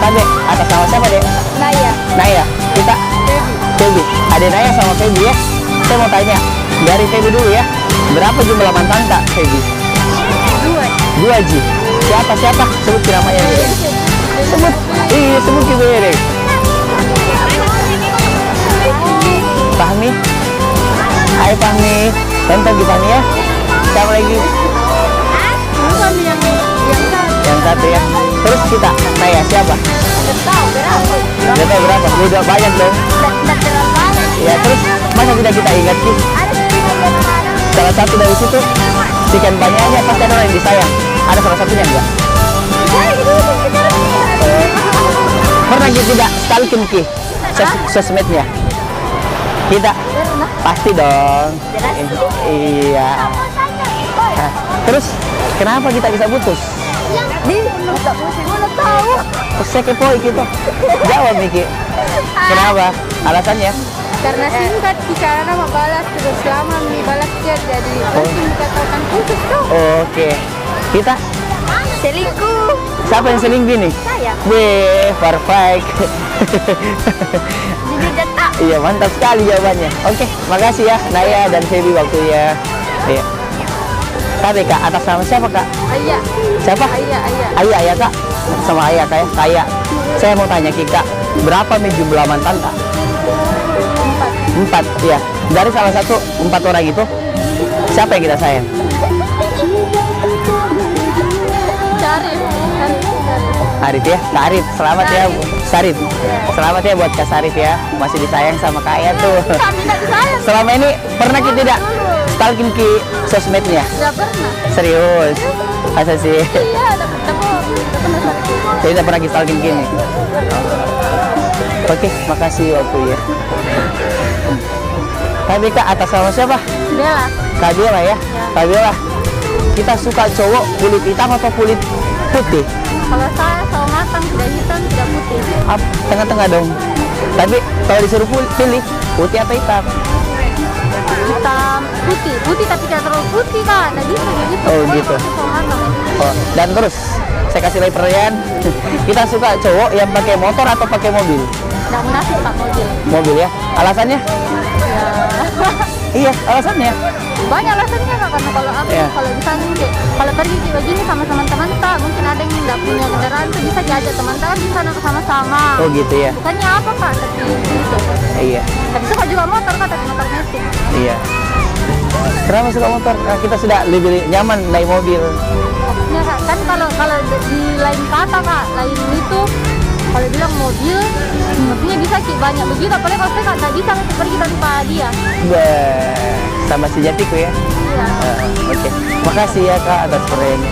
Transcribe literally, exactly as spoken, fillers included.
Tabe, atas nama siapa, Dek? Naya. Naya. Kita? Feby. Feby. Ada Naya sama Feby, ya. Saya mau tanya, dari Feby dulu, ya. Berapa jumlah mantan, Kak, Feby? Dua. Dua ji. Siapa, siapa? Sebut ki namanya, Dek. Sebut. Iya, sebut ki, Dek. Fahmi. Hai, Fahmi. Nonton ki, Fahmi, ya. Siapa lagi? Bukan yang, yang satu. Yang satu, ya. Terus kita, Naya, siapa? Nggak tahu berapa. Nggak tahu berapa. Udah banyak dong. Nggak, nggak terlalu banyak. Ya, terus masa tidak kita ingat ki? Ada sih, ada. Salah satu dari situ, sekian banyaknya pasti ada orang yang disayang. Ada salah satunya enggak? Saya gitu, gitu, gitu. Pernah ki tidak stalking ki sos-, sosmednya? Kita? Pernah. Pasti dong. Jelas. I-, iya. Hah, terus kenapa kita bisa putus? Di, tak pusing, mana tahu. Saya kepo gitu. Jawab, Miki. Kenapa? Alasannya? Karena singkat, bicara sama balas terus, lama mi balas chat, jadi mungkin dikatakan putus tuh. Oke. Kita? Selingkuh. Siapa yang selingkuh ini? Saya. Weh, perfect. Jujur jatuh. Iya, mantap sekali jawabannya. Oke, makasih ya, Naya dan Feby, waktunya. Iya. Tabe, Kak, atas nama siapa, Kak? Ayah. Siapa? Ayah, ayah. Ayah, ayah, Kak. Sama ayah, Kak, ya? Kak, ayah. Saya mau tanya ki, Kak, berapa mi jumlah mantan, Kak? Empat. Empat, iya. Dari salah satu empat orang itu, siapa yang kita sayang? Sarif. Arif, ya? Kak Arif, selamat ya, Bu. Sarif. Selamat ya buat Kak Sarif, ya. Masih disayang sama Kak Ayah tuh. Kami nggak disayang. Selama ini pernah ki tidak stalking ki sosmednya? Nggak pernah. Serius? Masa sih? Iya, nggak pernah. Jadi nggak pernah ki stalking ki ini? Oke, makasih waktunya. Tapi, Kak, atas nama siapa? Bella. Kak Bella, ya? Ya. Kak Bella, kita suka cowok kulit hitam atau kulit putih? Kalau saya, sawo matang, tidak hitam, tidak putih. Ap-, tengah-tengah dong. Tapi kalau disuruh pul-, pilih, putih atau hitam? Hitam, putih. Putih tapi tidak terlalu putih, Kak. Tidak bisa begitu. Oh, gitu. Pokoknya kalau sawo matang. Oh, dan terus, saya kasih lagi pertanyaan. Kita suka cowok yang pakai motor atau pakai mobil? Tidak munafik, Pak, mobil. Mobil, ya? Alasannya? Ya. Iya, alasannya. Banyak alasannya, Kak, karena kalau aku, kalau misalnya kayak, kalau pergi kayak begini sama teman-teman, Kak, mungkin ada yang nggak punya kendaraan tuh bisa diajak teman-teman di sana sama-sama. Oh, gitu, ya. Bukannya apa, Kak, tapi gitu. Iya. Tapi suka juga motor, Kak, tapi motor metik. Iya. Kenapa suka motor? Nah, kita sudah lebih nyaman naik mobil. Maksudnya, Kak, kan kalau, kalau di, di lain kata, Kak, lain itu, kalau bilang mobil, maksudnya bisa ki banyak begitu, apalagi kalau saya nggak, nggak bisa pergi tanpa dia. Wah, sama sejatiku ya. Iya. Eh, oke. Makasih ya, Kak, atas pertanyaannya.